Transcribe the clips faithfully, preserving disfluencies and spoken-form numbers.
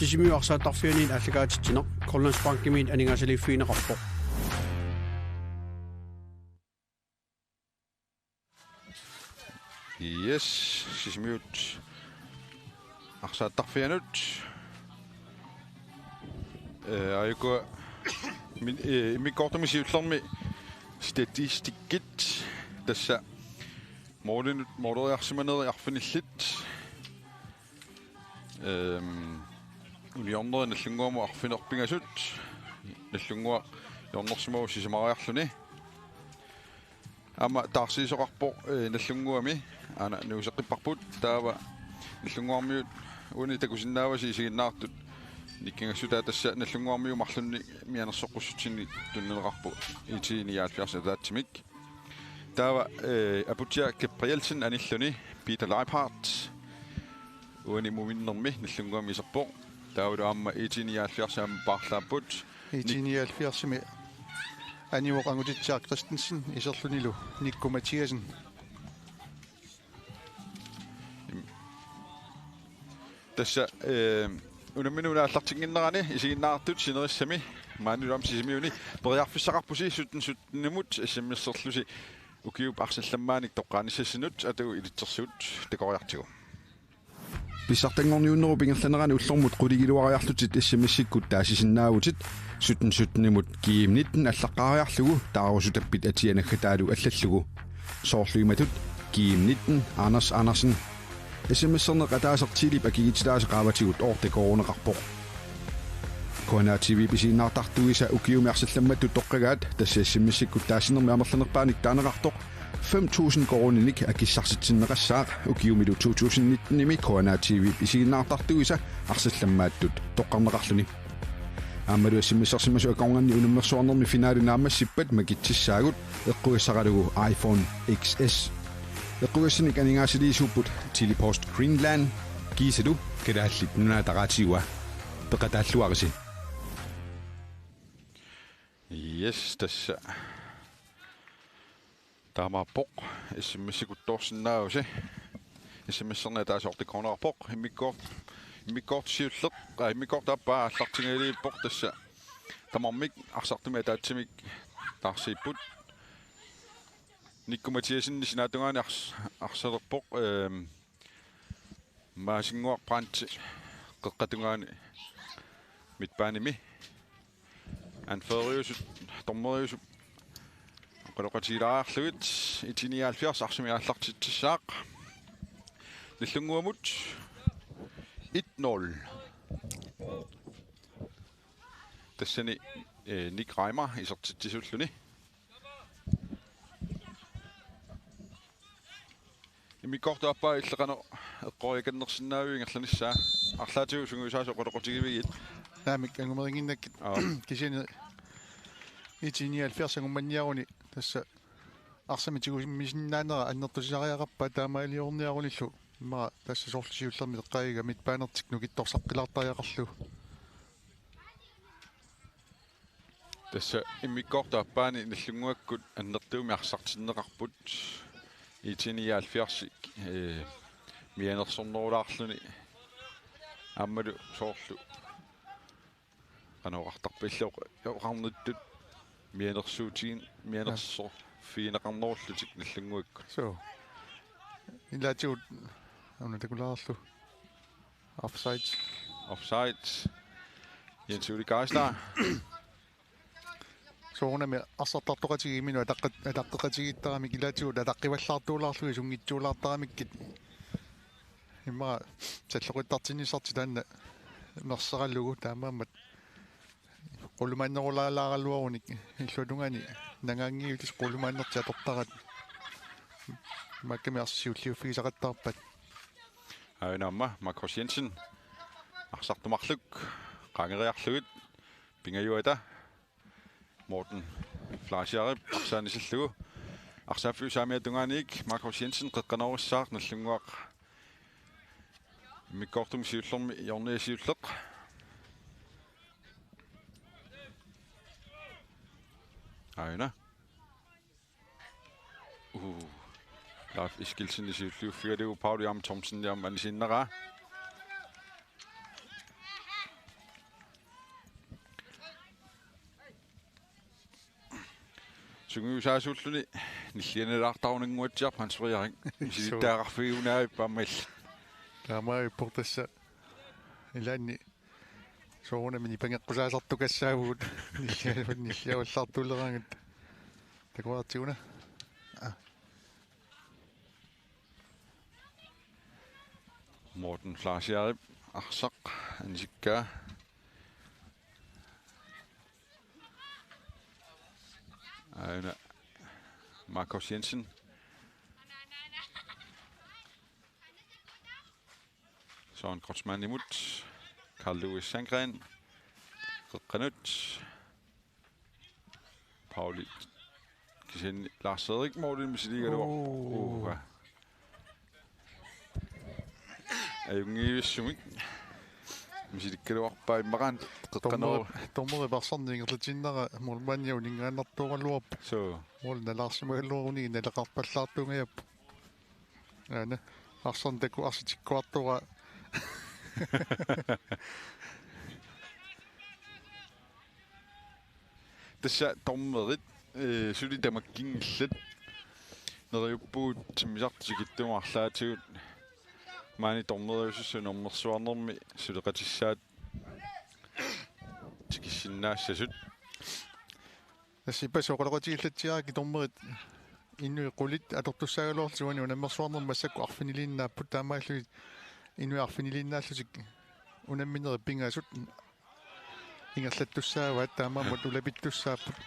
Sisimiut arsaattarfianiit aallakaatitsineq Grønlandsbankimiit aningaasaliiffigineqarpoq. Yes, Sisimiut arsaattarfianut. Eh, aajuku min-, eh, immikkoortumi siullermi statistikkit tassa målinut måleriarsimaneri arfinillit. Ehm, uniorneri Nallunnguamut arfineq-pingasut. Nallunnguaq hjørnersimavoq sisamariarluni. Aamma taarsiisoqarpoq, eh, Nallunnguami. Aana nuuseqqipparput taava Nallunnguarmiut uani takusinnaavasi isiginnaartut. Nikkangassutaa tassa Nallunnguarmiut marlunnik mianersoqqussutsinnik tunineqarpoq IT nioghalvfjerds ataatsimik. Taava, eh, Aputia Gabrielsen anilluni Peter Leiphardt. Uani muminnermi Nallunnguami iserpoq. Taavalu aamma IT nioghalvfjerds aamma paarlaapput. IT nioghalvfjerdsimi anivoq Angutitsiaq Christensen iserlunilu Nikku Mathiassen. Tassa, eh, unammineq una aallartinnginnerani isiginnaartut sinerissami maanilu aamma Sisimiuni periarfissaqarpusi sytten syttenimut S M S-erlusi ukiup arsallammaannik toqqaanissassinut atagu ilitsersuut takoriartigu. Pissartanngorniunnerup ingerlanerani ullormut quligiluariarlutit S M S-ikkut taasisinnaavutit sytten syttenimut G M nitten allaqqaariarlugu taarusutappit atia naggataalu allallugu. Soorlu imatut G M nitten Anders Andersen. S M S-erneq ataaseq Telep akikitsitaasa qaavatigut otte koruuneqarpoq. K N R T V-p isiginnaartartuisa ukiumi arsallammattut toqqagaat tassa S M S-ikkut taasinermi amerlanerpaanik taaneqartoq fem tusind koruuninik akissarsitsinneqassaaq ukiumilu to tusind nitten-imi K N R T V-p isiginnaartartuisa arsallammaattut toqqarneqarluni. Aammalu S M S-ersimasut akornanni unammersuarnermi finale naammassippat makitsissaagut eqqugassaralugu iPhone X S. Eqqugassanik aningaasaliisuupput Tele-Post Greenland kiisalu Kalaallit Nunaata Raatiua. Peqataalluarisi. Yes, tassa. Taamaappoq S M S-ikuttoorsinnaavusi. S M S-erneq ataaseq otte koruuneqarpoq. Immikkoort-, immikkoortoq siulleq, aa, immikkoortoq aappaa aallartinngiliippoq tassa. Tamarmik arsartumik ataatsimik taarsiipput. Nikku Mathiassen sinaatungaani ars-, arsalerpoq, ehm, Maasinnguaq Brandt qeqqata tungaani midtbanemi. Anføreriusut, dommeriusut oqaloqatigilaariarlugit IT nioghalvfjerds arsamik aallartitsissaaq. Nallunnguamut et nul. Tassani, eh, Nick Reimer isertitsisuulluni. Immikkoortup aappaa illit qanoq eqqoriakannersinnaaviuk ingerlanissaa? Arlaatigut sungiusaasoq oqaloqatigivigiit. Naamik, angumerinnginnakkit. Aap. Kisianni IT nioghalvfjerds angummanniaruni tassa arsamik tigusimmisinnaanera annertusisariaqarpaat taamaaliorniarunillu. Immaqa tassa soorlu siullermik eqqaagiga midtbanertik nukittorsaqqilaartariaqarlugu. Tassa immikkoortup aappaani Nallunnguakkut annertuumik arsartinneqarput IT nioghalvfjerdsik, eh, mianersornerulaarluni aammalu soorlu qanoq oqartarpa illit oqarnittut mianersuutigin-, mianersorfigineqarnerullutik Nallunnguakkut. Suu. Ilaatigut una takulaarlugu. Offside. Offside. Jens Ole Geisler. Soorunami arsartartoqatigiit imminut ataqqat-, ataqqeqatigiittaramik ilaatigut ataqqivallaartuulaarlugit sunngitsuulaartaramikkit. Immaqa salloqittartinnissartik taanna merseralugu taamaammat qulumaannerulaalaaraluarunik illuatungaani nangaanngivittut qulumaannertik atortaraat. Maakkami arsaq siulliuffigisaqattaarpat. Aajuna aamma Markus Jensen. Arsartumarluk qaangeriarlugit pingajuata Morten Fleischerip arsaanisillugu. Arsaaffiup saamiata tungaaniit Markus Jensen qeqqanoorissaaq Nallunnguaq immikkoortumi siullermi hjørnea siulleq. Aajuna. Uh. Leif Eskildsen siulliuffigalugu Paul Jam Thomsen jam anisiinnaraa. Sungiusaasuulluni nillianalaartarunannguatsiarpoq Hans Frederik. Misilittagaqarfigiunaavippa aamma illit? Taamaavippoq tassa. Ilaanni soorunami nipangeqqusaasartukassaavugut. Nillia-, nilliavallaartuleraangat. Takuartiguna. Aa. Morten Flasherip arsaq anisikkaa. Aana Markus Jensen. Søren Kreutzmannimut. Carl Louis Sandgren. Qeqqanut. Pauli. Kisianni Lars Erik målini misiligaluarpoq. Oo. Uha. Ajunngivissumik. Misilikkaluarpaa immaqa qeqqanut. Dommeri-, dommerip arsarneq ingerlatiinnarnera målmandia uninngaannartuugaluarpoq. Suu. Mål nalaarsimagaluaruni naleqarpallaartuungajappoq. Aana. Arsarneq takuarsitikkuartoraa. Tassa dommerit, eh, suli tamakkinngillat. Neriuppugut timmisartut tikittumut arlaatigut maani dommeriusussat unammersuarnermi suleqatissaat tikissinnaassasut. Tassa ippassaq oqaloqatigiillatsiarakkit dommerit inuit qulit atortussaagaluarlutik uani unammersuarnermi massakkut arfiniliinnaapput, taamaallutik inuit arfiniliinnaallutik unamminerit pingasut ingerlattussaavaat, taamaammat ulapittussaapput.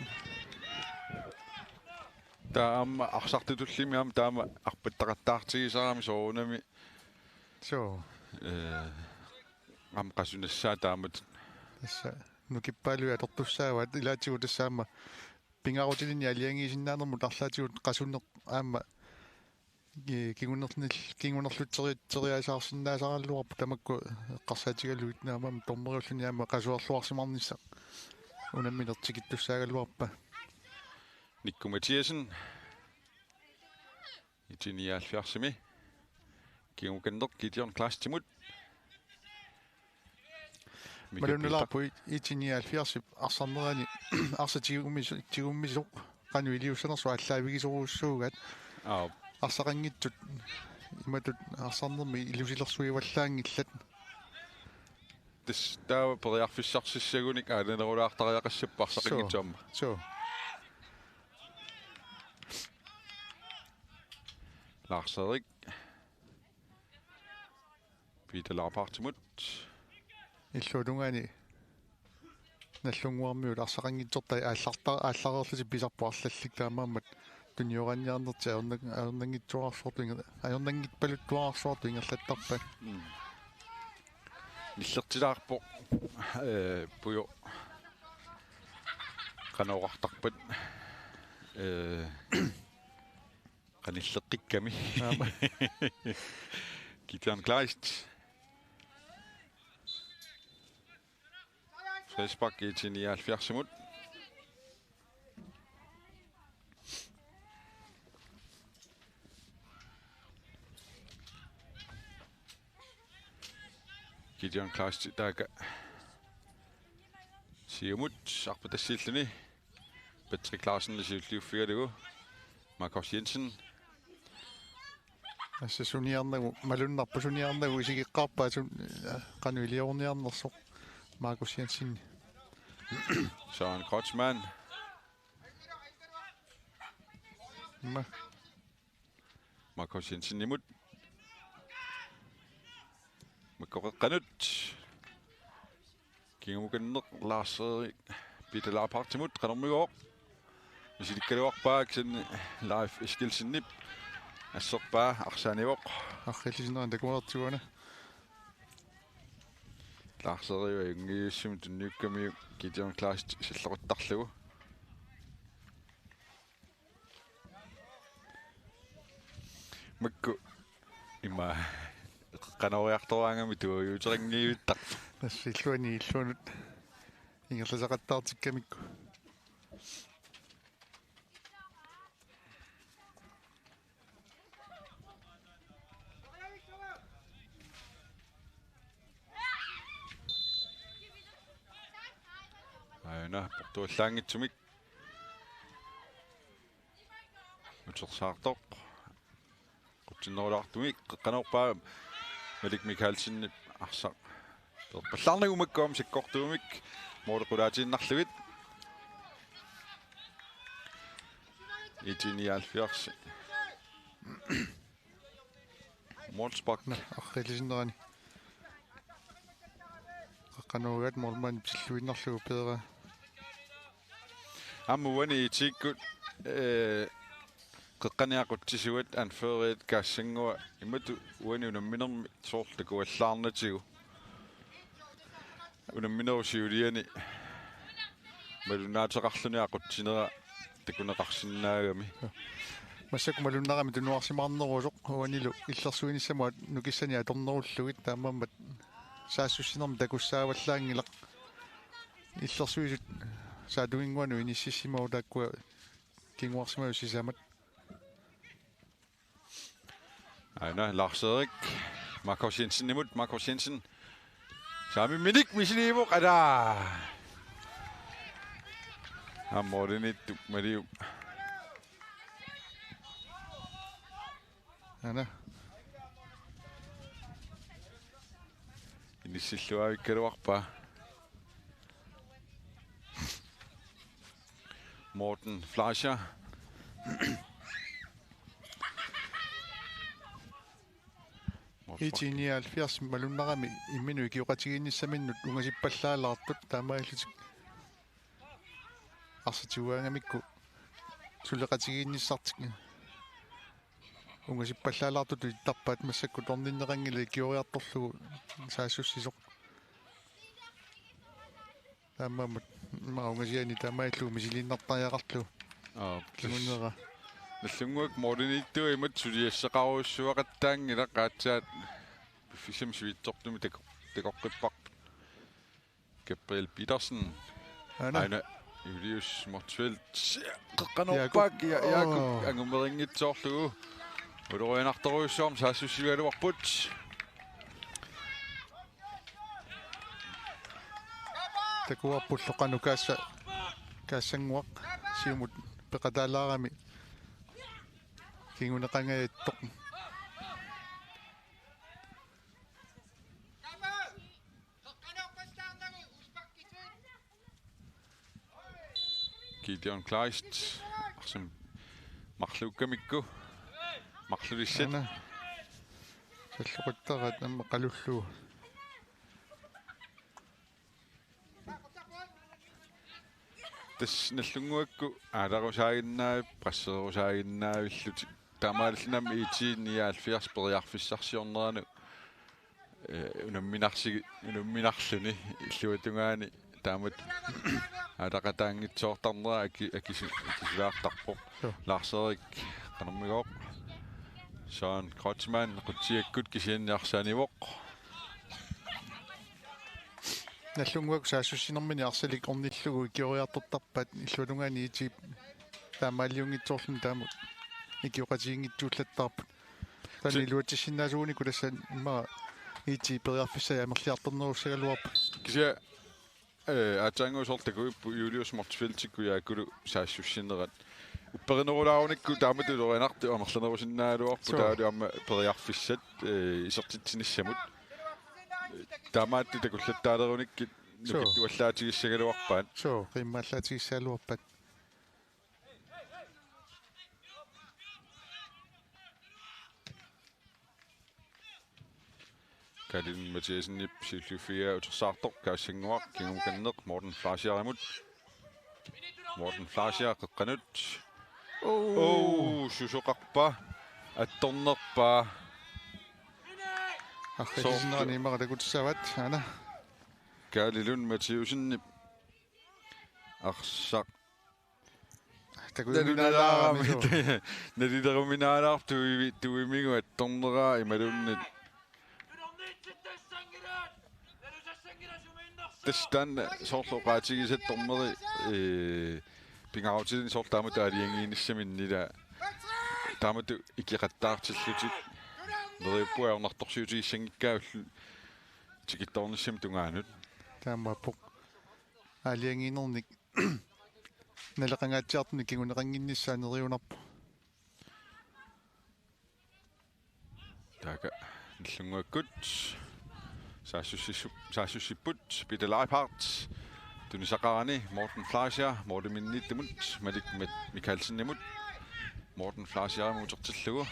Taava aamma arsartut tullimi aamma taama arpattaqattaartigisarami soorunami. Suu. Eh, aamma qasunassaat taamatut. Tassa nukippaaluit atortussaavaat ilaatigut tassa aamma pingaarutilinnik aalajangiisinnaanermut arlaatigut qasuneq aamma ki-, kingunerlunil-, kingunerlutteriasaarsinnaasaraluarpoq tamakku eqqarsaatigalugit, taamaammat dommeriulluni aamma qasuerluarsimanissaq unammineq tikittussaagaluarpaa. Nikku Mathiassen. I T nioghalvfjerdsimi. Kingukanneq Gideon Kleistimut. Malunnalaarpoq I T nioghalvfjerdsip arsarnerani arsaq tigummis-, tigummisoq qanoq iliussanersoq aallaavigisorujussuugaat. Aap. Arsaqanngitsut imatut arsarnermi ilusilersuivallaanngillat. Tassa taava periarfissarsissagunik aalanerulaartariaqassappat arsaqanngitsut aamma. Suu. Lars Erik. Peter Lauphartimut. Illuatungaani Nagdlunguarmiut arsaqanngitsortai aallarta-, aallareerlutik pisarput arlallit, taamaammat tunioraniarnertik ajorna-, ajornanngitsuararsuartut inger-, ajornanngipaluttuararsuartut ingerlattarpaat. Mm. Nillertilaarpoq, eh, Pujo. Qanoq oqartarpat, eh, qanilleqqikkami. Aap. Gideon Kleist. Frispark I T nioghalvfjerdsimut. Gideon Kleist taakku siumut arpatassiilluni. Patrick Larsen siulliuffigalugu. Markus Jensen. Tassa suniarnagu, malunnarpoq suniarnagu isigeqqaarpaa sun-, qanoq iliorniarnersoq Markus Jensen. Søren Kreutzmann. Ima. Markus Jensenimut. Makku qeqqanut. Kingukanneq Lars Erik Peter Lauphartimut qanormigooq. Misilikkaluarpaa kisianni Leif Eskildsenip asserpaa arsaanivoq. Arriillisinnerannik takuartiuana. Lars Erik ajunngivissumik tunniukkamiuk Gideon Kleist salloqittarlugu. Makku ima qanoq iliortoraangami tuaviuteqanngivittarpoq. Tassa illuanni illuanut ingerlasaqattaartikkamikku. Aana portuallaanngitsumik. Utsersaartoq. Qutsinnerulaartumik qeqqanoorpaa Malik Mikaelsenip arsaq. Perpallaarnagu makku aamma sakkortuumik målip qulaatiinnarlugit. IT nioghalvfjerds. Målspark. Nå, arriillisinnerani. Qeqqanooraat målmandip tilluinnarlugu peeraa. Aamma uani IT-kkut, eh, qeqqani aqutsisuat anførerit Kaassannguaq imatut uani unamminermi soorlu takuallaarnatigu. Unamminerup siuliani malunnaateqarluni aqutsinera takuneqarsinnaagami. Massakkut malunnarami tunuarsimaarnerusoq uanilu illersuinissamut nukissanik atornerullugit taamaammat saassussinermi takussaavallaanngilaq. Illersuisut Saatuginnguanut inississimavoq taakkua kinguarsimavoq sisamat. Aana Lars-Erik. Markus Jensenimut, Markus Jensen. Saamimminik misiliivoq, alaa. Aamma målimiittoq Maliu. Aana. Inissilluavikkaluarpaa. Morten Fleischer. IT nioghalvfjerds malunnarami imminut ikioqatigiinnissaminnut ungasippallaalaartut taamaalillutik arsaq tigugaangamikku suleqatigiinnissartik ungasippallaalaartutut ittarpaat massakkut torninneqanngilaq ikioriartorlugu saassussisoq. Taamaammat immaqa ungasiani taamaalillugu misiliinnartariaqarlugu. Aa, kingunera. Nallunnguaq målimiittoq imatut suliassaqarujussuaqattaanngilaq aatsaat piffissami sivitsortumi tako-, takoqqipparput. Gabriel Petersen. Aana. Aana Julius Motzfeldt. Qeqqanoorpaak Jakob. Ja, Jakob. Åh. Angumerinngitsoorlugu. Ulorianartorujussuarmik saassussigaluarput. Takuarpullu qanoq Kaassa-, Kaassannguaq siumut peqataalaarami kinguneqangajattoq. Gideon Kleist, arsaq marluukkamikku, marlulissat. Aana. Salloqittaraat aamma qalullugu. Tassa Nallunnguakku aalarusaaginnaavi-, presserusaaginnaavillutik. Taamaalilluni aamma IT nioghalvfjerds periarfissarsiornerani, eh, unamminarsi-, unamminarluni illuatungaani taamatut aataqataanngitsoortarnera aki-, akisi-, akisulaartarpoq. Joo. Lars-Erik qanormigooq. Søren Kreutzmann qutsiakkut kisianni arsaanivoq. Nallunnguaq saassussinermini arsalik ornillugu ikioriartortarpaat illuatungaani IT-p taamaaliunngitsoorluni taama ikioqatigiinngitsuullattaarput. Taanna si- iluatsissinnaasuunikku tassa immaqa IT periarfissai amerliartornerussagaluarput. Kisianni, eh, aatsaannguaq soorlu takuippoq Julius Motzfeldtikkut Jaakulu saassussinerat. Upperinerulaarunikku taamatut ulorianartut amerlanerusinnaagaluarput. Suu. Taavalu aamma periarfissat, eh, isertitsinissamut. Taamaattut takullattaalerunikkit. Suu. Nukittuallaatigissagaluarpaat. Suu, qiimmaallaatigissagaluarpaat. Kalin Mathiassenip siulliuffigaa utersaartoq Kaassannguaq kingumukanneq Morten Fleischarimut. Morten Fleischer qeqqanut. Oo. Oo, susoqarpa. Attornerpa. Arriillisinnerani immaqa takutissavat, aana. Kaali Lund Mathiassenip arsaq. Takujuminaalaarami. Nalunaalaarami. Nalileruminaalaarpoq tuivi-, tuimigut attorneraa imaluunniit. Tassa taanna soorlu oqaatigisat dommeri, eh, pingaarutilik soorlu taamatut aalajangiinissaminnila taamatut ikeqattaartillutik. Neriuppunga ajornartorsiutigissanngikkaanni ullut tikittoornissamut tungaanut. Taamaappoq. Aalajangiinernik naleqangaatsiartunik kinguneqannginnissaa neriunarpoq. Taakku Nagdlunguakkut saassussissu-, saassussipput Peter Leibhardt tunisaqarani Morten Fleischer, Morten Minniittumut, Malik Mit-, Mikaelsenimut, Morten Fleischerimut utertillugu.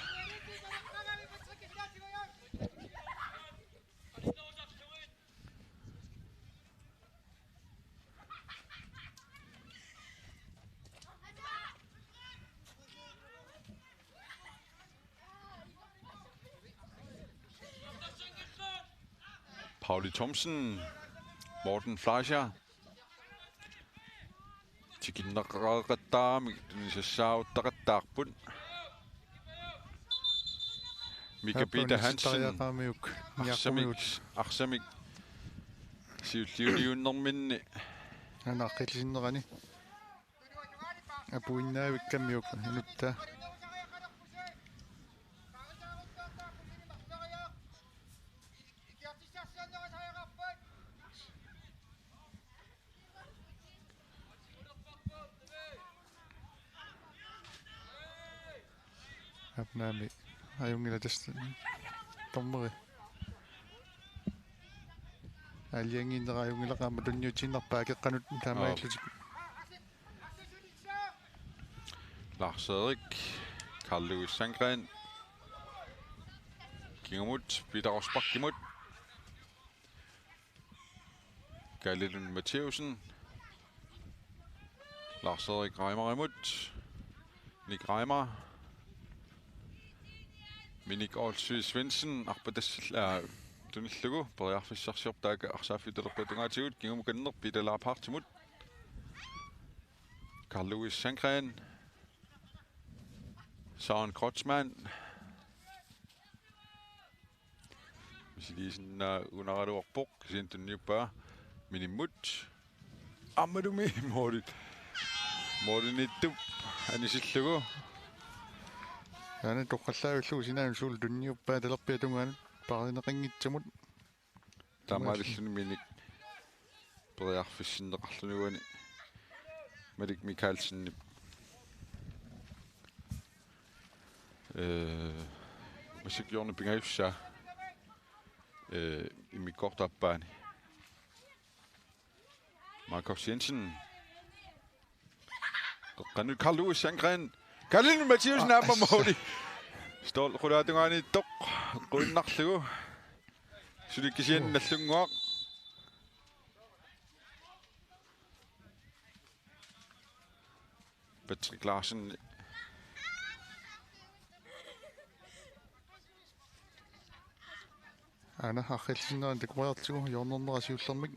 Pauli Thomsen, Morten Fleischer. Tikinneqareqattaarami, tunisassaarutaqattaarput. Mika Peter Hansen. Aappaunissitariaqaamiuk, arsamik, niaqqumiut. Arsamik. Siulliuliunnerminni. Anaqqillisinnerani. Apuinnaavikkamiuk inutta. Aap, naamik. Ajunngilaq tassa dommeri. Aalajangiinnera ajunngilaq, aamma tunniutiinnarpaa akeqqanut taamaalillutik. Lars Erik, Karl Louis Sandgren. Kingumut, Peter Rosbachimut. Kalle Lund Matthæusen. Lars Erik Reimerimut. Nick Reimer. Minik Olsvig Svendsen. Arpatassil-, aa, tunillugu. Periarfissarsiorpoq taakku arsaaffiup talerpiata tungaatigut. Kingumukanneq Peter Leibhardtimut. Karl Louis Sandgren. Søren Kreutzmann. Misiliisinnaanngikkaluarpoq, kisianni tunniuppaa Minimmut. Aammalumi Morten. Morten Ittup anisillugu. Aana toqqallavillugu sinaanut suul tunniuppaa talerpiata tungaanut paarineqanngitsumut. Taamaalilluni Minik periarfissinneqarluni uani Malik Mikaelsenip. Ee, massakkut hjørnepingajussaa. Ee, immikkoortup aappaani. Markus Jensen. Qeqqanut Karl Louis Sandgren. Kalle Lund Matthæusen aamma måli. Stolpe qulaatungaaniittoq. Quinnarlugu. Suli kisianni Nagdlunguaq. Patrick Larsen. Aana arriillisinnerani takoriartigu hjørnernera siullermik.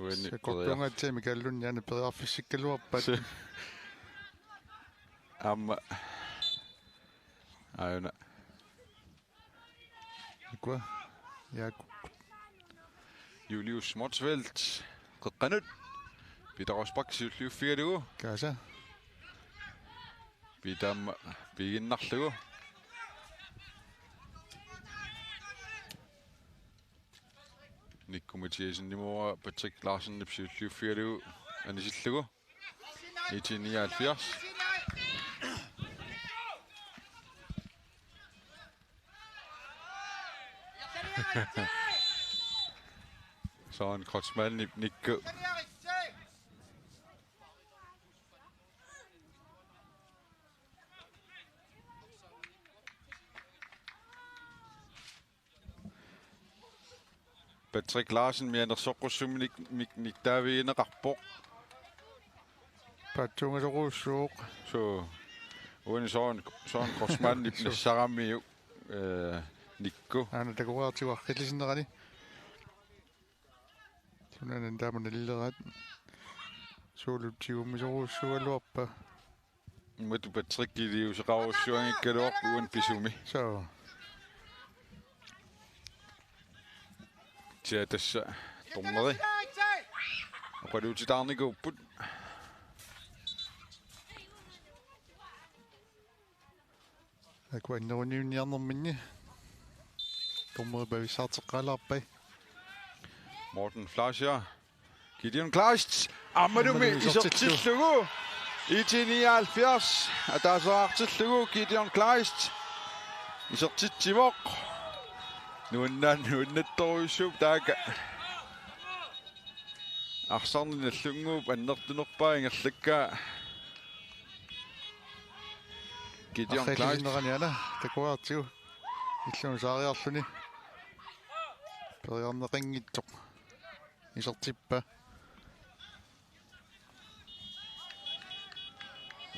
Uani. Sakortuungaatsaami Kalle Lund aana periarfissikkaluarpat. Se. Aamma. Aajuna. Ukua. Jaaku. Julius Motzfeldt. Qeqqanut. Peter Rosbach siulliuffigalugu. Kaasa. Peter aamma piiginnarlugu. Nikku Mathiassenimut Patrick Larsenip siulliuffigalugu anisillugu. Nitten nioghalvfjerds. Søren Kreutzmannip Nikku. Patrick Larsen mianersoqqussummik nik-, nik-, niktaavigineqarpoq. Paatsuungasorujussuuvoq. Suu. Uani Søren, Søren Kreutzmannip nassaramiuk, ee, Nikku. Aana takoriartigu arriillisinnerani. Sunaana taama nalileraat. Suullu tigummisorujussuugaluarpa. Imatut Patrick iliuuseqarujussuanngikkaluarpoq uani pisumi. Suu. Tia tassa dommeri oqaluutitaarnikuupput. Taakku anneruniunniarnerminni dommeri pavissaarteqqaalaarpai. Morten Fleischer. Gideon Kleist. Aammalumi. Aammalumi isertillugu. Isertillugu. I T nioghalvfjerds ataaseqartillugu Gideon Kleist isertitsivoq. Nuannaat nuannattorujussuup taaka. Arsarneq Nagdlunguup annertunerpaa ingerlakkaa. Gideon Kleist. Arsaatisinerani ana takuartigu. Illuun saariarluni. Periarneqanngitsoq. Isertippaa.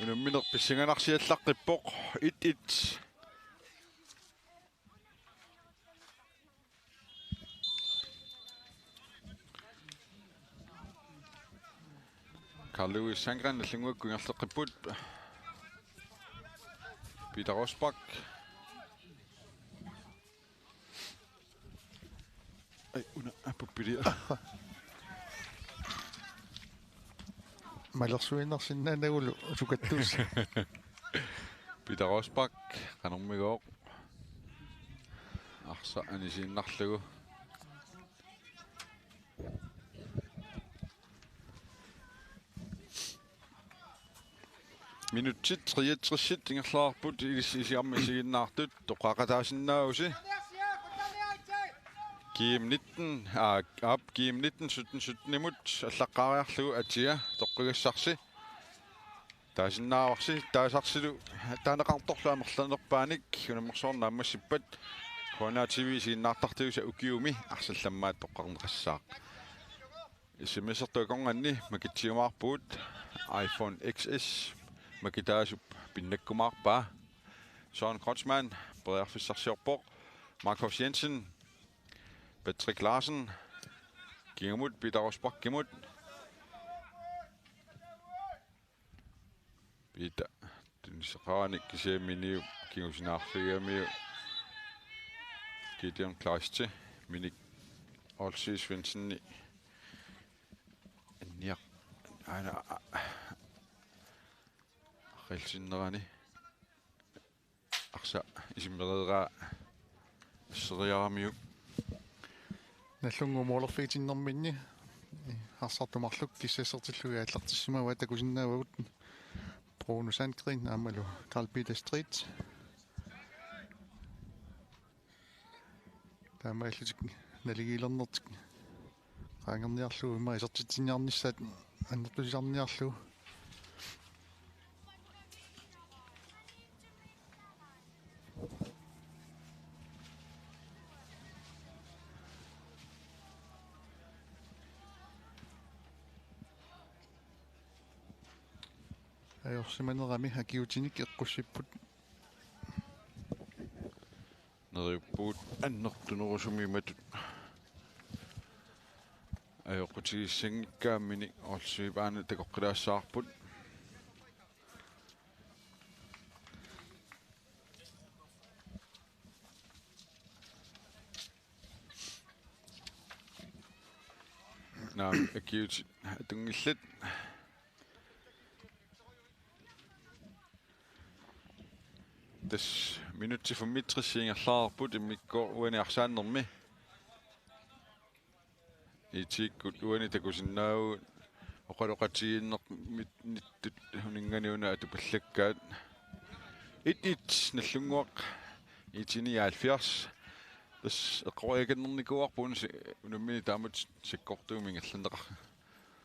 Unammineq pissanganarsiallaqqippoq. Et et. Karl Louis Sandgren Nagdlunguakkut ingerlaqqipput. Peter Rosbach. Ai, una apuppilia. Malersuinnarsinnaanagulu sukattuus. Peter Rosbach, qanormigooq. Arsaq anisiinnarlugu. Minutsit treogtres ingerlaarput ilissi isigaarmi isiginnaartut toqqaaqataasinnaavusi. G M nitten, aa, aap, G M nitten sytten sytten-imut allaqqaariarlugu atia toqqigassarsi. Taasinnaavarsi, taasarsilu, taaneqartorlu amerlanerpaanik, unammersuarnik naammassippat, K N A T V isiginnaartartuisa ukiumi arsallammaat toqqarneqassaaq. S M S-ertut akornanni makitsiumaarpugut iPhone X S makitaasup pinnakkumaarpaa. Søren Kreutzmann periarfissarsiorpoq. Markus Jensen, Patrick Larsen, kingumut Peter Rosbachimut. Peter, tuniseqarani kisianni Miniup kingusinaarfigigamiuk Gideon Kleist, Minik Olsvig Svendsen, anniaq, aana, a-, a-, aqilsinnerani. Arsaq isummereeraa asseriaramiuk. Nagdlunguup målerfigitinnerminni arsartut marluk kissassertillugit aallartissimavaat, takusinnaavagut Bruno Sandgren aammalu Karl Peter Street. Taamaalillutik naligiilernertik qaangerniarlugu immaqa isertitsiniarnissaat annertusisarniarlugu. Ajorsimanerami akiuutinik eqqussipput. Neriuppugut annertunerusumik imatut ajoqutigissanngikkaat. Minik Olsvigip aana takoqqilaassavarput. Naamik, akiuutit atunngillat. Tassa minutsit femogtres ingerlareerput immikkoortup uani arsaannermi. I T-kkut uani takusinnaavugut oqaloqatigiinnermittut uninnganiuna atupallakkaat. Et et Nagdlunguaq I T nioghalvfjerds. Tassa eqqoriakannernikuuarput una si-, unammineq taamatut sakkortuumik ingerlanneqar-,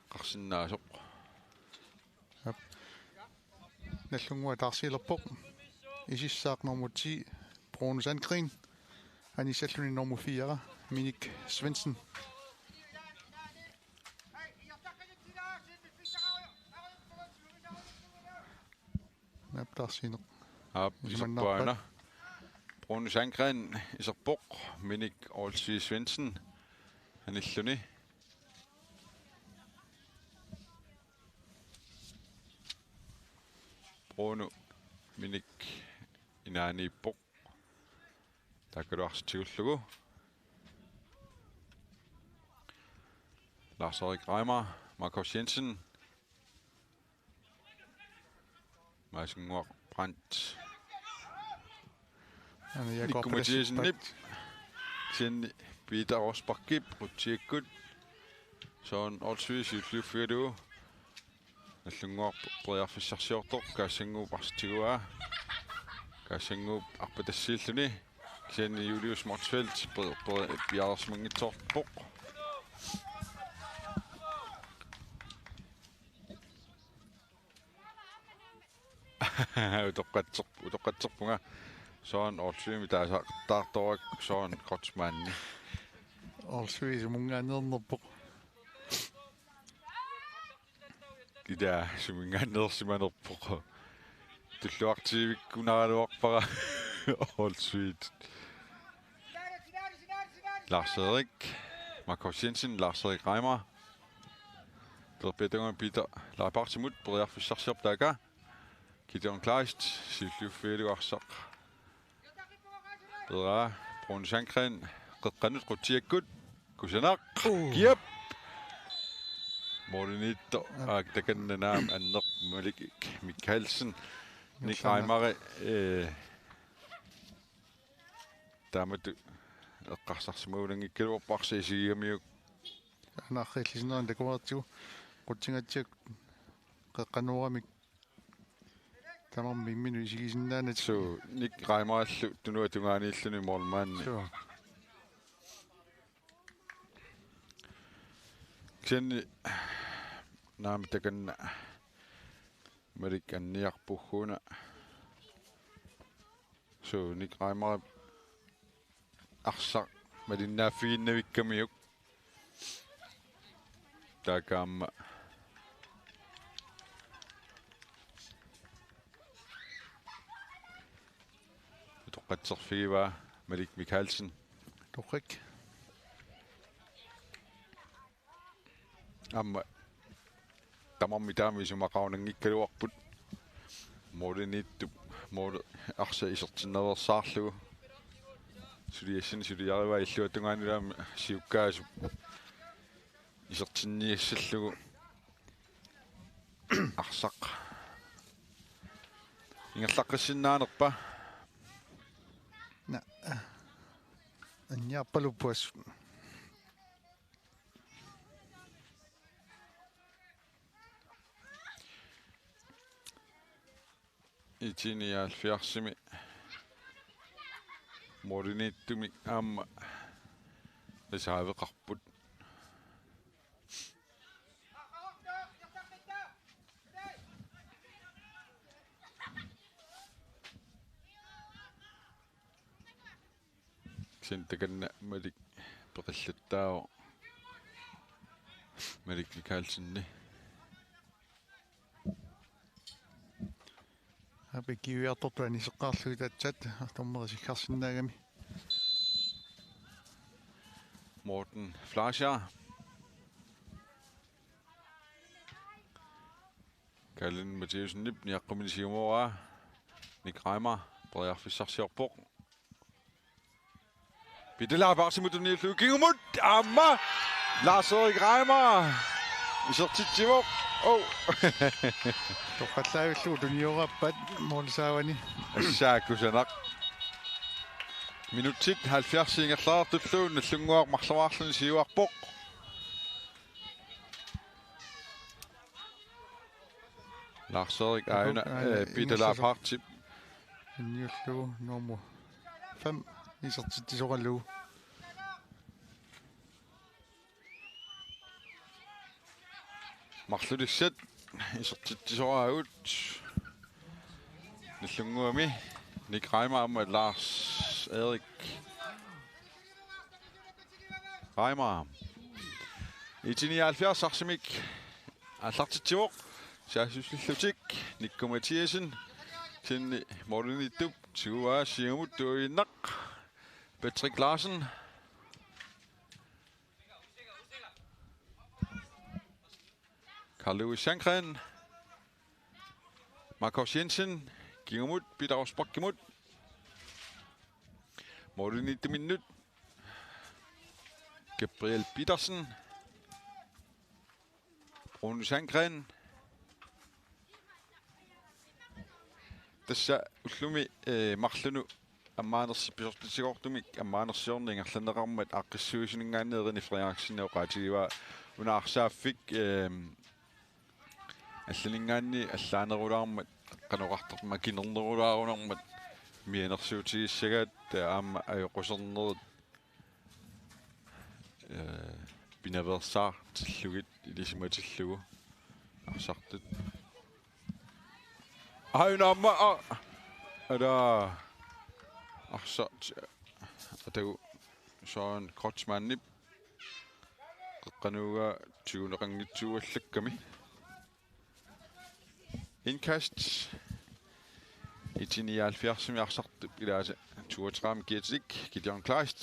qarsinnaasoq. Aap. Nagdlunguaq taarsiilerpoq. Isissaaq nummer ti, Bruno Sandgren. Anissalluni nummer fire, Minik Svendsen. Aap, taarsiineq. Aap, isumannaarpat. Iserpoq aana. Bruno Sandgren iserpoq, Minik Olsvig Svendsen anilluni. Bruno Minik inaaniippoq. Taakkualu arsaq tigullugu. Lars-Erik Reimer, Markus Jensen. Maasinnguaq Brandt. Aana Jakob Nikku Mathiassenip. Kisianni Peter Rosbachip qutsikkut. Søren Olsvig siulliuffigalugu. Nallunnguaq periarfissarsiortoq Kaassanguup arsaq tiguaa. Kaassanguup arpatassiilluni. Kisianni Julius Motzfeldt per-, per-, piareersimanngitsoorpoq. Utoqqatser-, utoqqatserpunga Søren Olsvigimik taasaqattaartorakku Søren Kreutzmannip. Olsvig sumunngaanneernerpoq. Ila suminngaanneersimanerpoq. Tulluartiivikkunaraluarpara Olsvigit. Lars Erik. Markus Jensen, Lars Erik Reimer. Peter Peter Peter Leipartimut periarfissarsiorpoq taaka. Gideon Kleist, siulliuffigalugu arsaq. Peraa, Bruno Sandgreen, qeqqanut qutsiakkut, kusanaq, Uh. Kiap. Målimiittoq, Aap. Aak takanna naamik anneq Malik Mikkelsen, Nick Kusanaq. Reimeri, eh, taamatut eqqarsarsimagunanngikkaluarpoq arsaq isigigamiuk. Anaarrillisinnerani takuartigu, qutsigatsigu, qeqqanooramik. Tamarmik imminut isigisinnaanatik. Suu, Nick Reimerillu tunuata tungaaniilluni målmandi. Suu. Kisianni naamik takanna Malik anniarpugguuna. Suu, Nick Reimerip arsaq malinnaaffiginnavikkamiuk. Taakaamma utoqqatserfigivaa Malik Mikkelsen. Torrik. Aamma tamarmik taama isumaqarunanngikkaluarput. Målimiittup mål arsaq isertinnaveersaarlugu. Suliassani suliarivaa illuatungaanilu aamma siukkaasup isertinniassallugu. Arsaq ingerlaqqissinnaanerpa? Naa. Anniarpaluppoq assut. IT-nioghalvfjerdsimi målimiittumik aamma reserveqarput. Kisianni takanna Malik peqillattaavoq. Malik Mikkelsenip. Aap, ikiuiartortut aniseqqaarlugit aatsaat, dommeri siggarsinnaagami. Morten Fleischer. Kalin Mathiassenip niaqquminik siumooraa. Nick Reimer periarfissarsiorpoq. Peter Leipartimut tunniullugu kingumut aamma Lars Erik Reimer isertitsivoq. Oh. Toqqallavillugu tunioraappat målsaavani. Assaa kusanaq. Minutsit halvfjerds ingerlaartullu Nallunnguaq marloriarluni siuarpoq. Lars Erik aajuna, Aajuna, eh, Peter ingerlasoq. Leipartip. Tunniullugu nummer fem isertitsisoralugu. Marlulissat isertitsisoraagut. Nallunnguami Nick Reimer aamma Lars Erik Reimer. IT-nioghalvfjerds arsamik aallartitsivoq. Saassussillutik Nikku Mathiassen. Kisianni målimiittup tiguaa siumut tuiinnaq. Patrick Larsen. Karl Louis Sandgreen. Markus Jensen. Kingumut Peter Rosbachimut. Målimiittuminnut. Gabriel Petersen. Bruno Sandgreen. Tassa ullumi, eh, marlunut ammaanersi-, pisortatigoortumik ammaanersiorneq ingerlanneqarmat aaqqissuisuninngaanniit René Frederiksen oqaatigivaa una arsaaffik, eh, allaninngaanniit allaanerulaarmat, qanoq oqartarpa, makinernerulaarunarmat mianersuutigissagaat, aamma ajoqusernerit, ee, pinaveersaartillugit ilisimatillugu arsartut. Aajuna aamma, aa, ala, arsaq, atagu Søren Kreutzmannip qeqqanut tiguneqanngitsuuallakkami. Indkast. IT nioghalvfjerdsimi arsartup ilaasa toogtredive kiatilik, Gideon Kleist.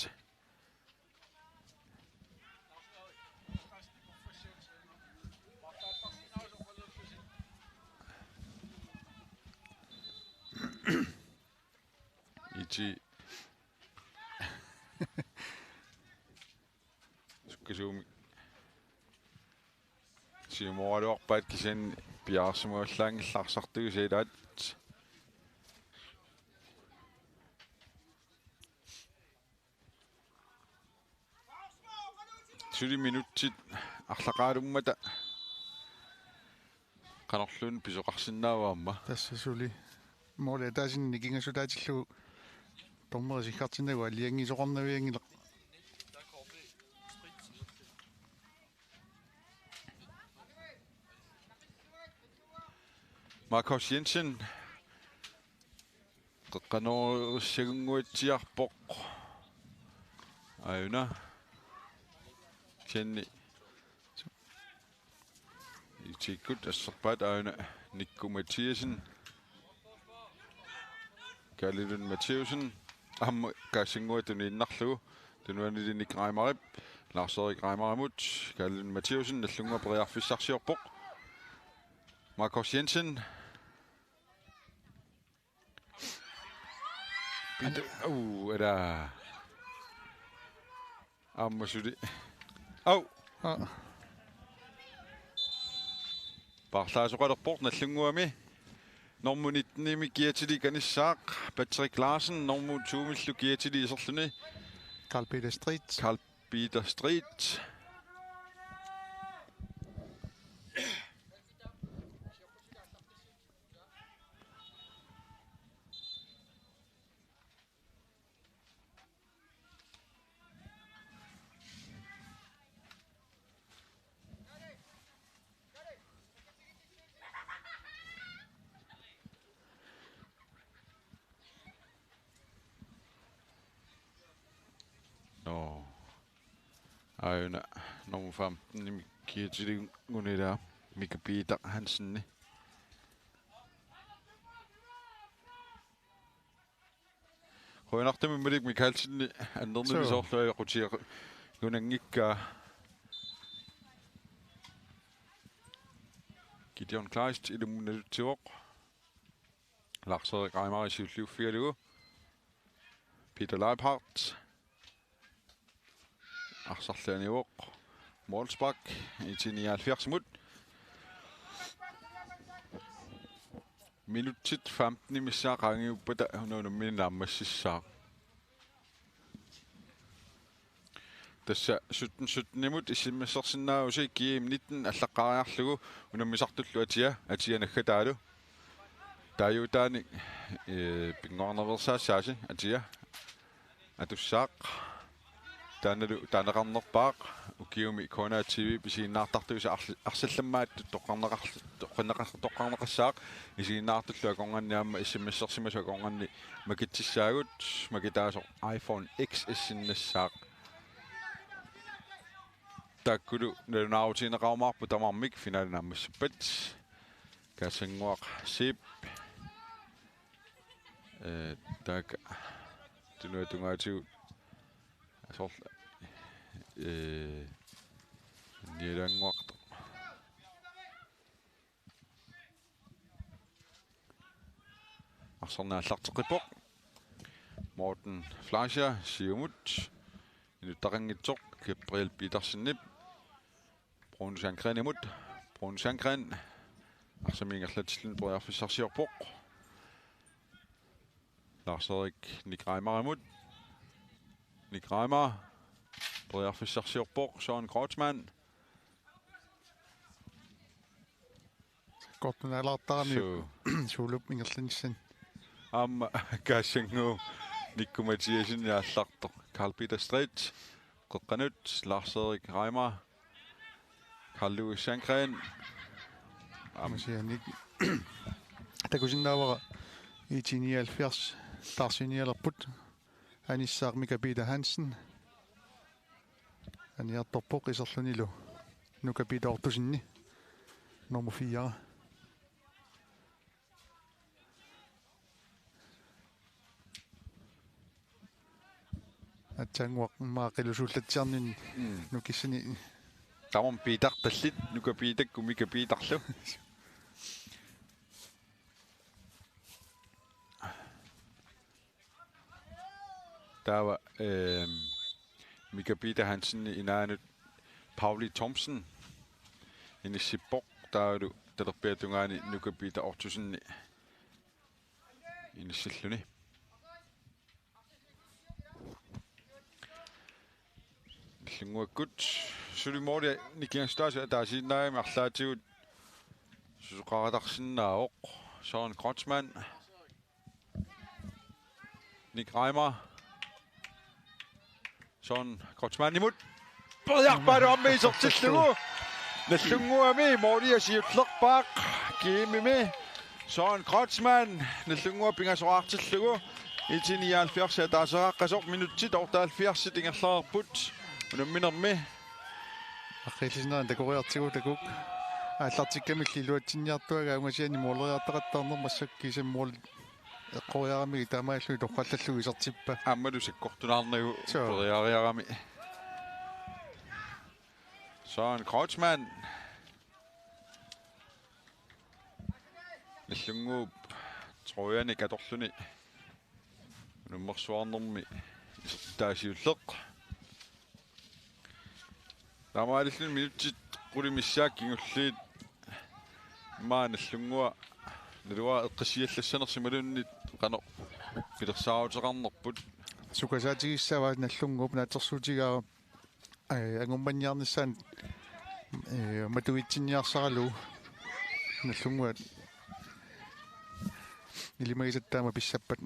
IT. Sukkasuumik siumooraluarpaat, kisianni piareersimaarpallaanngillat arsartuisa ilaat. Suli minutsit arlaqaalummata qanorluunniit pisoqarsinnaava aamma? Tassa suli. Måli ataaseq nikingassutaatillugu dommeri siggartinnagu aalajangiisoqarnavianngilaq. Markus Jensen. Qeqqanoorissannguatsiarpoq. Aajuna. Kisianni IT-kkut asserpaat, aajuna Nikku Mathiassen. Kalle Lund Mathiassen. Aamma kaassanngua tuniinnarlugu. Tunuanilinnik Reimarip. Lars-Erik Reimarimut. Kalle Lund Mathiassen. Nallunnguaq periarfissarsiorpoq. Markus Jensen. Pit-, uu, ala. Aamma suli. Au. Aa. Paarlaasoqalerpoq Nallunnguami. Normu nittenimi kiatilik anissaaq Patrick Larsen, normu to-millu kiatilik iserluni. Carl Peter Street. Carl Peter Street. Nå. Aajuna nummer femten, Miki Tilingunilaaq, Mika Peter Hansen. Qujanartumik Malik Mikaelsen annernili. Suu. Soorlu ajoqutigigunanngikkaa. Gideon Kleist ilumut nalutsivoq. Lars-Erik Reimer siulliuffigalugu. Peter Leibhardt. Arsarli anivoq. Målspark. IT nioghalvfjerdsimut. Minutsit femten missaat qaangiuppata una unammineq naammassissaaq. Tassa sytten syttenimut issimmassersinnaavusi G M nitten allaqqaariarlugu unammisartullu atia, atia naggataalu. Taaguutaanik, ee, pinnguarnaveersaassaasi atia atussaaq. Taannalu taaneqarnerpaaq ukiumi K N R T V-p isiginnaartartuisa arl-, arsallammaat toqqarneqarl-, toqqarneqar-, toqqarneqassaaq isiginnaartullu akornanni aamma issimmassersimasut akornanni makitsissaagut, makitaasoq iPhone X S-innassaaq. Taakkulu nalunaarutigineqarumaarput tamarmik finale naammassippat. Kaassanguaq Siip. Ee, taakku tunuatungaatigut soorlu, ee, nialaannguartoq. Arsarneq aallarteqqippoq. Morten Fleischer siumut. Inuttaqanngitsoq Gabriel Petersenip. Bruno Sandgrenimut. Bruno Sandgren. Arsamik ingerlatsilluni periarfissarsiorpoq. Lars-Erik Nick Reimerimut. Nick Reimer. Periarfissarsiorpoq. Søren Kreutzmann. Kortunaalaartarami. Suu. Suulup ingerlanissani. Aamma Kaassangu Nikku Mathiassen aallartoq. Karl Peter Strait qeqqanut, Lars Erik Reimer, Karl Louis Sandgren. Aamma. Masianik. Takusinnaavara IT nioghalvfjerds taarsiinialerput. Anissaaq Mika Peter Hansen. Aniartorpoq iserlunilu Nuka Peter Ottosenni. Nummer fire. Aatsaannguaq immaqa qilusuullatsiarninni. Mm. Nukissani. Tamarmik Petertallit, Nuka Peterkku Mika Peterlu. Taava, ehm, Mika Peter Hansen inaanut Pauli Thomsen inissippoq, taavalu talerpiata tungaani Nuka Peter Ottosen inissilluni. Nallunnguakkut suli måli nikingassutaasut ataasiinnaagami arlaatigut susoqaratarsinnaavoq. Søren Kreutzmann. Nick Reimer. Søren Kreutzmannimut. Periarpaalu aamma isertillugu. Nallunnguami målia siullerpaaq. Kiimimi Søren Kreutzmann. Nallunnguaq pingasoraartillugu. IT nioghalvfjerds ataaseraqqasoq, minutsit otteoghalvfjerds ingerlareerput unamminermi. Aqqillisinnaani takoriartigu takuuk. Aallartikkamilli iluatsinniartuagaa ungasianni måleriartaqattaarnermi massakkut kiisami mål eqqoriaramigit taamaalilluni torrallallugu isertippaa. Aammalu sakkortunaarnagu. Suu. Periariarami. Søren Kreutzmann. Nallunnguup trøjanik atorluni unammersuarnermi isertitaa siulleq. Taamaalilluni minutsit qulit missaat kingulliit immaqa Nallunnguaq naluara eqqissiallassanersoq imaluunniit qanoq pilersaaruteqarnerput. Sukasaatigissavaa Nallunnguup naatsorsuutigaara, eh, angummanniarnissaanut, eh, matuitsinniarsaralugu Nallunnguaq ilimagisatta taama pissappat.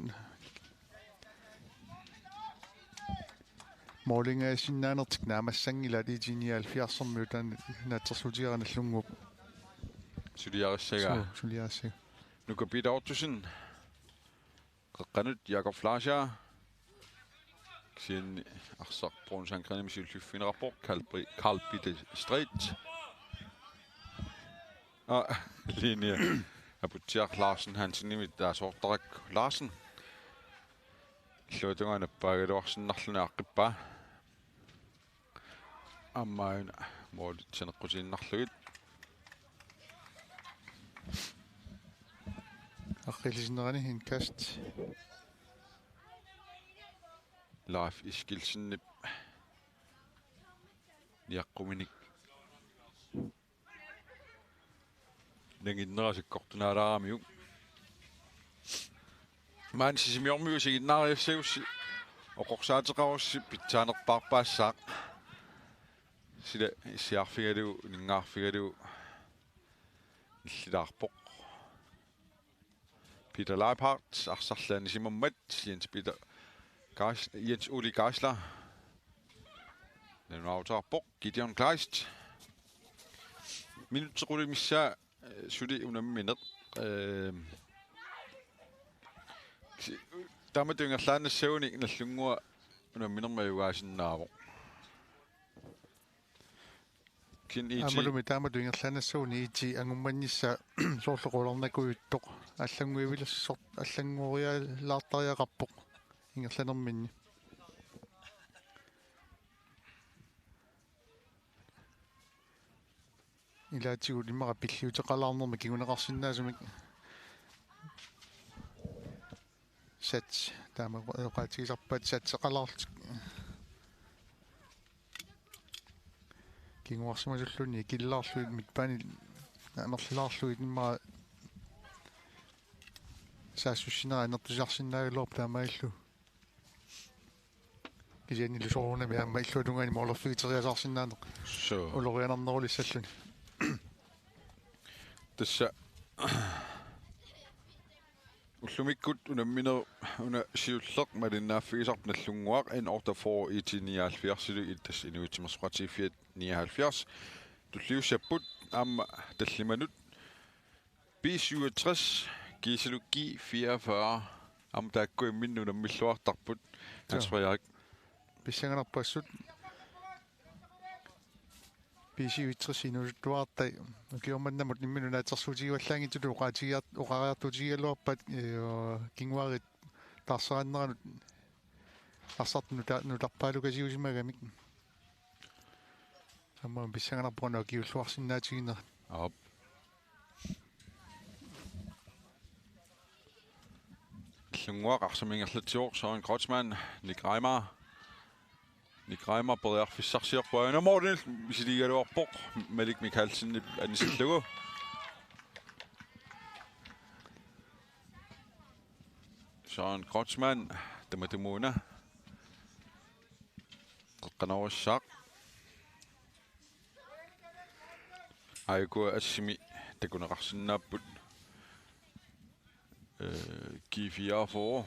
Målingaasinnaanertik naammassanngilaat IT nioghalvfjerds-ermiut, taanna naatsorsuutigaara Nallunnguup. Suliarissagaa. Suu, suliarissagaa. Nuka Peter Ottosen. Qeqqanut Jakob Fleischer. Kisianni arsaq Brun Sandgrenimit siulliffigineqarpoq, Karl Bri-, Karl Peter Strait. Ah, linje. Aputsiaq Larsen Hansenimit taasoortarakku Larsen. Illuatungaa nappaagaluarsinnarluni aaqqippaa. Aamma aajuna målit saneqqutiinnarlugit. Aqqillisinnerani indkast. Leif Eskildsenip niaqquminik nanginnera sakkortunaalaaramiuk. Maani Sisimiormiut isiginnaariassagussi oqorsaateqarussi pitsaanerpaarpaassaaq. Sila issiaarfigalugu, uninngaarfigalugu nillilaarpoq. Peter Leibhardt, arsarli anisimammat, Jens Peter Geis-, Jens Ole Geisler. Nalunaarutaarpoq, Gideon Kleist. Minutsit qulit missaat, eh, suli unammineq. Eh, si-, taamatut ingerlaannassagunik Nallunnguaq unamminermi ajugaasinnaavoq. Kin IT. Aammalumi taamatut ingerlaannassagunik IT angummannissaq soorlu qularnakujuttoq. Allannguivilersoq, allanngorialaartariaqarpoq ingerlanerminni. Ilaatigut immaqa pilliuteqalaarnermi kinguneqarsinnaasumik. Sats, taama oqaatigisarpaat satseqalaarlutik. Kinguarsimasulluni ikillaarlugit midtbanit amerlilaarlugit immaqa saassussinerit annertusarsinnaagaluarput taamaalillugu. Kisiannili soorunami aamma illuatungaani målerfigiteriasaarsinnaaneq. Suu. Ulorianarnerulissalluni. Tassa Ullumikkut unammineq una siulleq malinnaaffigisarput Nagdlunguaq N otteogfyrre I T nioghalvfjerds-ilu, tassa Inuit Timersoqatigiiffiat nioghalvfjerds. Tulliussapput aamma tallimanut B syvogtres, kiisalu G fireogfyrre. Aamma taakku imminnut unammilluartarput. Joo. Hans Frederik. Pissanganarpoq assut. B syvogtres inuusuttuartai. Ukioq mannamut imminut naatsorsuutigivallaanngitsutut oqaatigiar-, oqariartuutigigaluarpaat, ee, kinguaariit taarsereerneranut arsartut nuta-, nutarpaalukasiusimagamik. Aamma pissanganarpoq una ukiulluarsinnaatiginera. Aap. Nagdlunguaq arsamik ingerlatsivoq, Søren Kreutzmann, Nick Reimer. Nick Reimer periarfissarsiorpoq, aana målini misiligaluarpoq, Malik Mikaelsenip anisillugu. Søren Kreutzmann, tamatumuuna. Qeqqanorissaaq. Aajuku assimi takuneqarsinnaapput. Ee, G fireogfyrre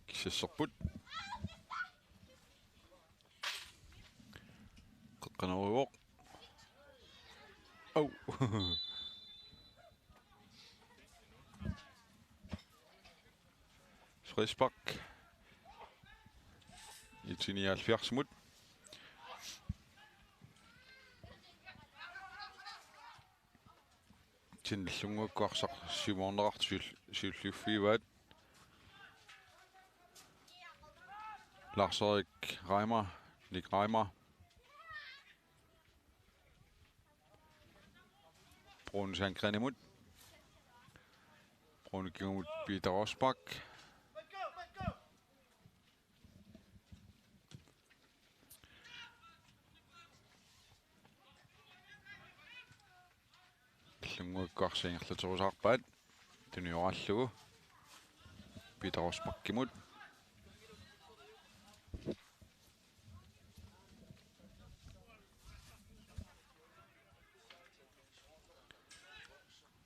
kissasserput. Qeqqanorivoq. Au. Frispark. I T nioghalvfjerds-imut. Nagdlunguakkut arsaq siumoorneqartut siul-, siulliuffigivaat. Lars-Erik Reimer, Nick Reimer. Bruno Sandgrenimut. Bruno kingumut Peter Rosbach. Nagdlunguakkut arsaq ingerlaterusaarpaat. Tunioraallugu. Peter Rosbachimut.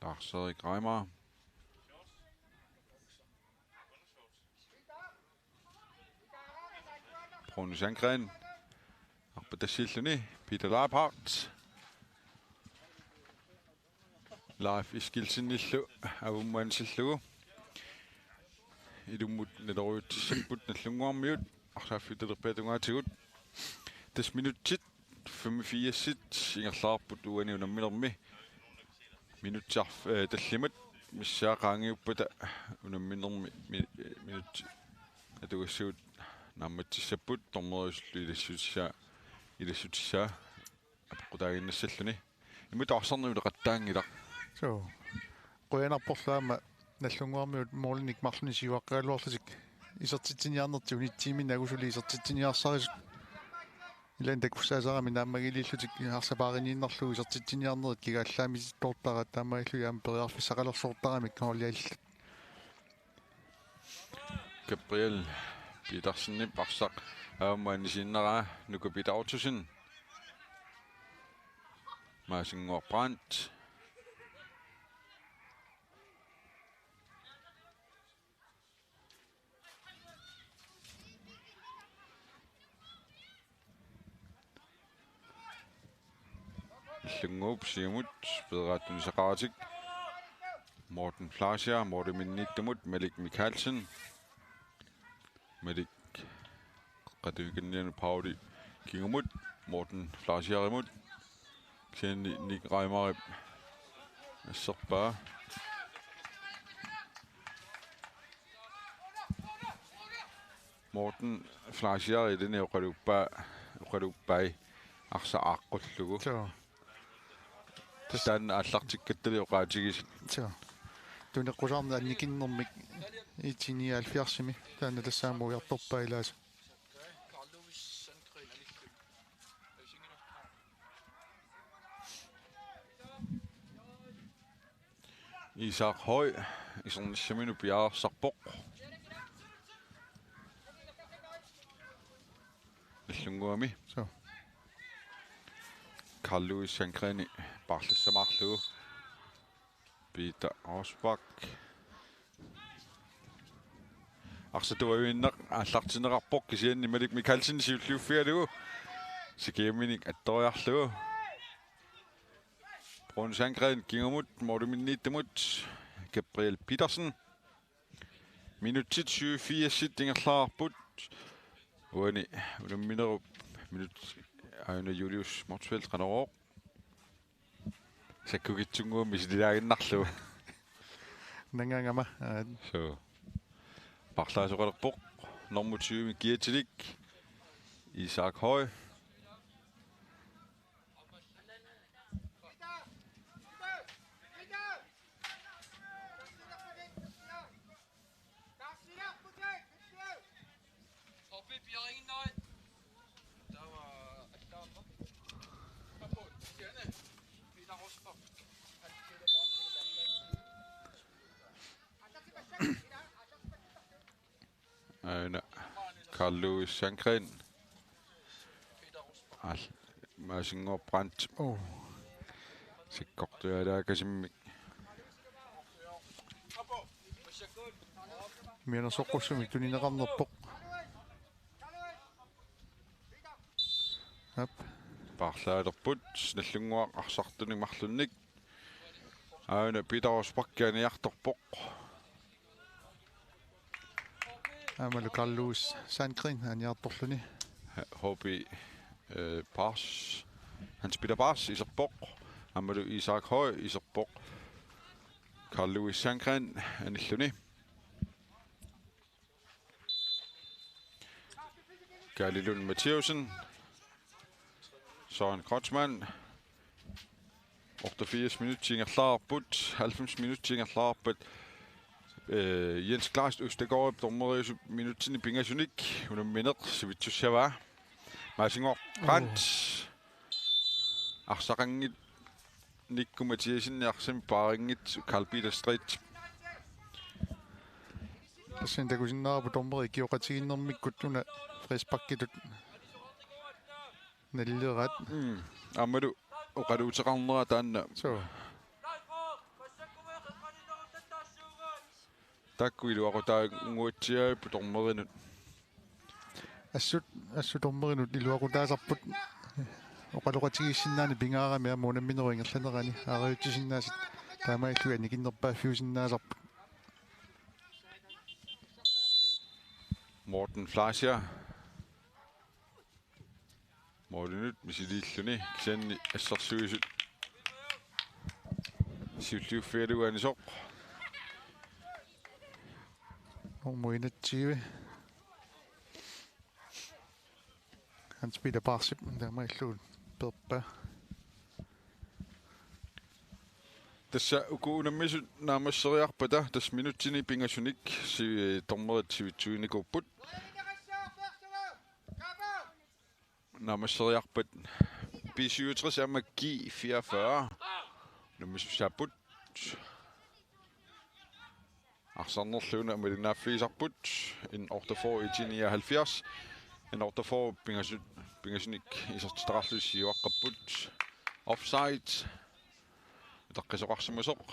Lars-Erik Reimer. Bruno Sandgren. Arpatassiilluni Peter Leibhardt. Leif Eskildsenillu avummut anisillugu. Ilummut nalerujutsissapput Nagdlunguarmiut arsaaffiutalerpiata tungaatigut. Tassa minutsit femogfirs ingerlareerput uani unamminermi. Minutsit arf-, eh, tallimat missaat qaangiuppata unamminermi mi-, eh, minutsit atugassavut naammatsissapput, dommeriusullu ilassutissaa, ilassutissaa apeqqutaaginnassalluni. Imatut arsarneq uleqattaanngilaq. Suu. Qujanarporlu aamma Nagdlunguarmiut målinik marlunnik siuaqqagaluarlutik isertitsiniarnertik unitsimi nagusulli isertitsiniarsarisut. Ilaanni takussaasarami naammagiliillutik arsaq paariniinnarlugu isertitsiniarnerit kigaallaammitittoortaraat, taamaalilluni aamma periarfissaqalersortaramik holdit allat. Gabriel Petersenip arsaq aamma anisinnaraa, Nuka Peter Ottosen. Maasinnguaq Brandt. Nagdlunguup siumut peeraattunisaqaratik. Morten Fleischer, Morten Minniittumut, Malik Mikaelsen. Malik qatuikannianut Pauli kingumut, Morten Fleischerimut. Kisianni Nick Reimerip asserpaa. Morten Fleischer ilini oqaluuppaa, oqaluuppai arsaq aaqqullugu. Suu. Taanna aallartikkattali oqaatigisat. Suu. Tuneqqusaarneq annikinnermik I T nioghalvfjerds-imi. Taanna tassa aamma ujartorpaa ilaasa. Isak Høy isernissaminut piareersarpoq. Nagdlunguami. Suu. Carl Louis Sandgreni paarlassamaarlugu. Peter Rosbach. Arsaq tuaviinnaq aallartinneqarpoq kisianni Malik Mikaelsen siulliuffigalugu sikiuminik attoriarlugu. Bruun Sandgren kingumut målimiittumut Gabriel Petersen. Minutsit syvogfirs ingerlareerput. Uani unamminerup minut aajuna Julius Motzfeldt Qanorooq. Sakkukitsunnguamik misililaaginnarlugu. Nangangama. Aa. So. Paarlaasoqalerpoq. Nummer tyve kiatilik. Isak Høy. Aana Carl Louis Sandgren. Al-, Maasinngooq Brandt. Oh. Sakkortualaakasimmik. Mianersoqqussummik tunineqarnerpoq. Aap. Paarlaalerput, Nallunnguaq arsartunik marlunnik. Aana Peter Rosbach aniartorpoq. Aammalu Carl Louis Sandgren aniartorluni. H B, øh, Paas. Hans Peter Paas iserpoq. Aammalu Isak Høy iserpoq. Carl Louis Sandgren anilluni. Kaali Lund Mathiassen. Søren Kreutzmann. Otteogfirs minutsit ingerlareerput, halvfems minutsit ingerlareerput. Øh, Jens Kleist Østergaard, dommeriusup minutsini pingasunik, unammineq sivitsussavaa. Maasinngooq Brandt. Arsaqanngitsoq Nikku Mathiassen, arsamik paarinngitsoq Carl Peter Strait. Tassani takusinnaavarput dommeri ikioqatigiinnermikkut una frisparkitut nalileraat. Mm. Aammalu oqaluuteqarnera taanna. So. Taakku iluaqutaannguatsiaat dommerinut. Assut, assut dommerinut iluaqutaasarput oqaloqatigiissinnaaneq pingaarami aamma unamminerup ingerlanerani aarajutisinnaasaat taamaalillugit anikinnerpaaffiusinnaasarput. Morten Fleischer. Målinut misiliilluni kisianni assersuisut siulliuffigalugu anisoq. Nummer enogtyve. Hans Peter Parsip, taamaalilluni peerpaa. Tassa uku unammisut naammasseriarpata tassa minutsini pingasunik si-, dommerit sivitsuinikuupput. Naammasseriarpat B syvogtres aamma G fireogfyrre. Unammisussaapput. Arsarnerluuna malinnaaffigisarput. N otteogfyrre, I T nioghalvfjerds. N otteogfyrre pingasu-, pingasunik isertitaqarlutik siuaqqapput. Offside. Utaqqisoqarsimasoq.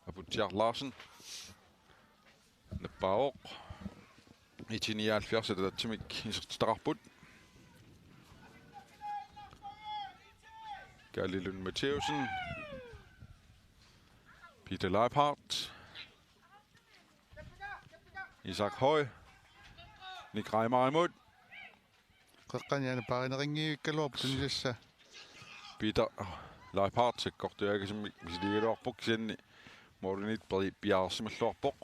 Aputsiaq Larsen. Nappaavoq. I T nioghalvfjerds ataatsimik isertitaqarput. Kaali Lund Mathiassen. Peter Leibhardt. Isak Høy. Nick Reimer imod. Qeqqani aana paarineqanngivikkaluarpoq tunisassaa. Peter Leibhardt sakkortuaakasimmik misiliigaluarpoq kisianni målimiit peri-, piareersimalluarpoq.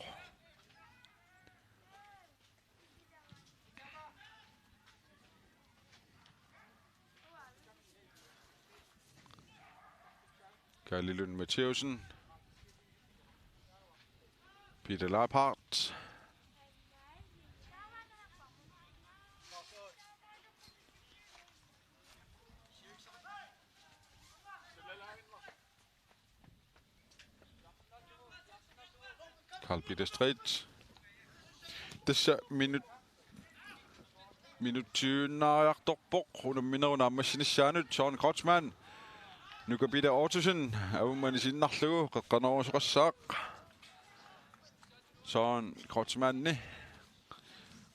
Kaali Lund Mathiassen. Peter Leibhardt. Carl Peter Strait. Tassa minut, minut tyve-nnaariartorpoq unamminerup naammassinissaanut. Søren Kreutzmann. Nuka Peter Ottosen avummani sinnarlugu qeqqanoorusoqassaaq. Søren Kreutzmanni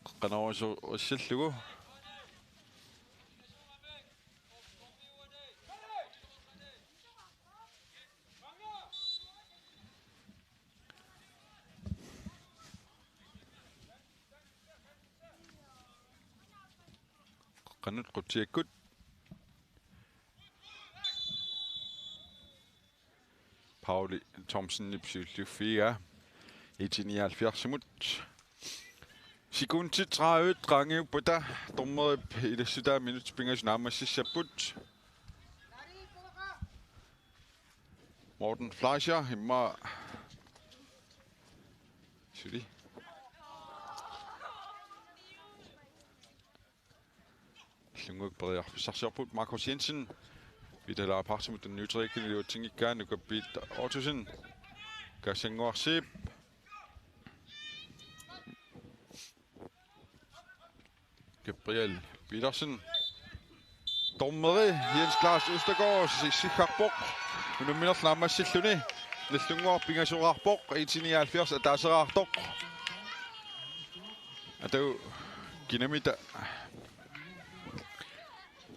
qeqqanoorusorissallugu. Qeqqanut Qutsiakkut. Pauli Thomsenip siulliuffigaa I T nioghalvfjerdsimut. Sekundit tredive qaangiuppata dommerip ilassutaa minutsit pingasut naammassissapput. Morten Fleischer immaqa suli. Illunguak periarfissarsiorput Markus Jensen. Peter Laarp Hartmut den Nytrikkeniliutsinngikkaa Nuka Peter Ottosen. Kassannguarsiip. Gabriel Petersen. Dommeri Jens Klaas Østergaard si-, siggarpoq. Unamminerlu naammassilluni. Nallunnguaq pingasoraarpoq. I T nioghalvfjerds ataaseraartoq. Atagu kinamita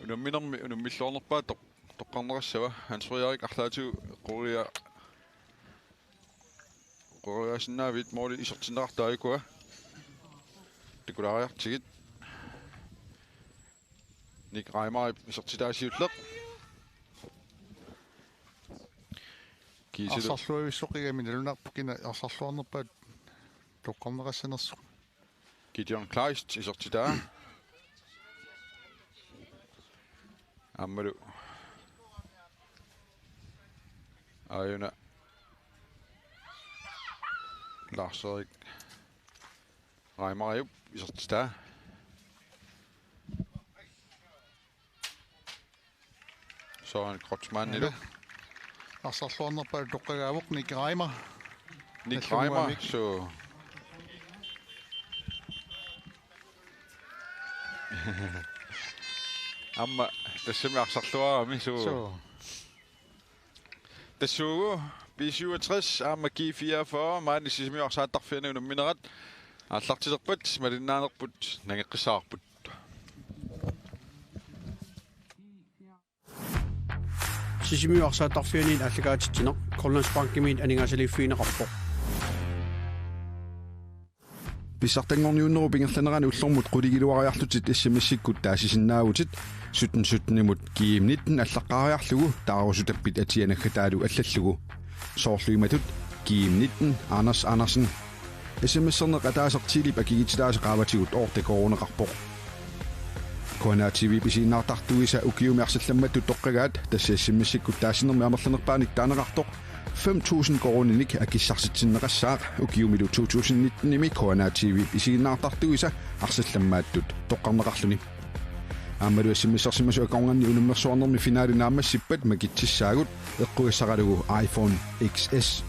unamminermi unammilluarnerpaaq toq-, toqqarneqassava. Hans Frederik arlaatigut quria-, quriasinnaavit måli isertinneqartoq ajukua. Takulaariartigit. Nick Reimer isertitaa siulleq. Kiisilu. Arsarluavissoqigami nalunarpoq kina arsarluarnerpaat toqqarneqassanersoq. Gideon Kleist isertitaa. Aammalu aajuna Lars-Erik Reimerip isertitaa. Søren Kreutzmannilu. Arsarluarnerpaat toqqagaavoq Nick Reimer. Nick Reimer, nallunnguamik. Suu. Aamma tassami arsarluarami, suu. Suu. Tassuugu B syvogtres aamma G fireogfyrre maani Sisimiut arsaattarfianni unamminerat aallartilerpat malinnaanerput nangeqqissavarput. Sisimiut arsaattarfianniit aallakaatitsineq Grønlandsbankimiit aningaasaliiffigineqarpoq. Pissartanngorniunnerup ingerlanerani ullormut qulingiluariarlutit S M S-ikkut taasisinnaavutit sytten sytten-imut G M nitten allaqqaariarlugu taarusutappit atia naggataalu allallugu. Soorlu imatut: G M nitten, Anders Andersen. S M S-erneq ataaseq Telep akigitilaasa qaavatigut otte koruuneqarpoq. K N A T V-p isiginnaartartuisa ukiumi arsallammattut toqqagaat, tassa S M S-ikkut taasinermi amerlanerpaanik taaneqartoq fem tusind koruuninik akissarsitsinneqassaaq, ukiumilu to tusind nitten-imi K N A T V-p isiginnaartartuisa arsallammaattut toqqarneqarluni. Aammalu S M S-ersimasut akornanni unammersuarnermi finale naammassippat makitsissaagut eqqugassaralugu iPhone X S.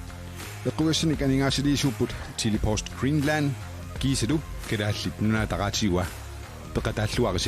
Eqqugassanik aningaasaliisuupput Telepost Greenland kiisalu Kalaallit Nunaata Radiua. Peqataalluarisi.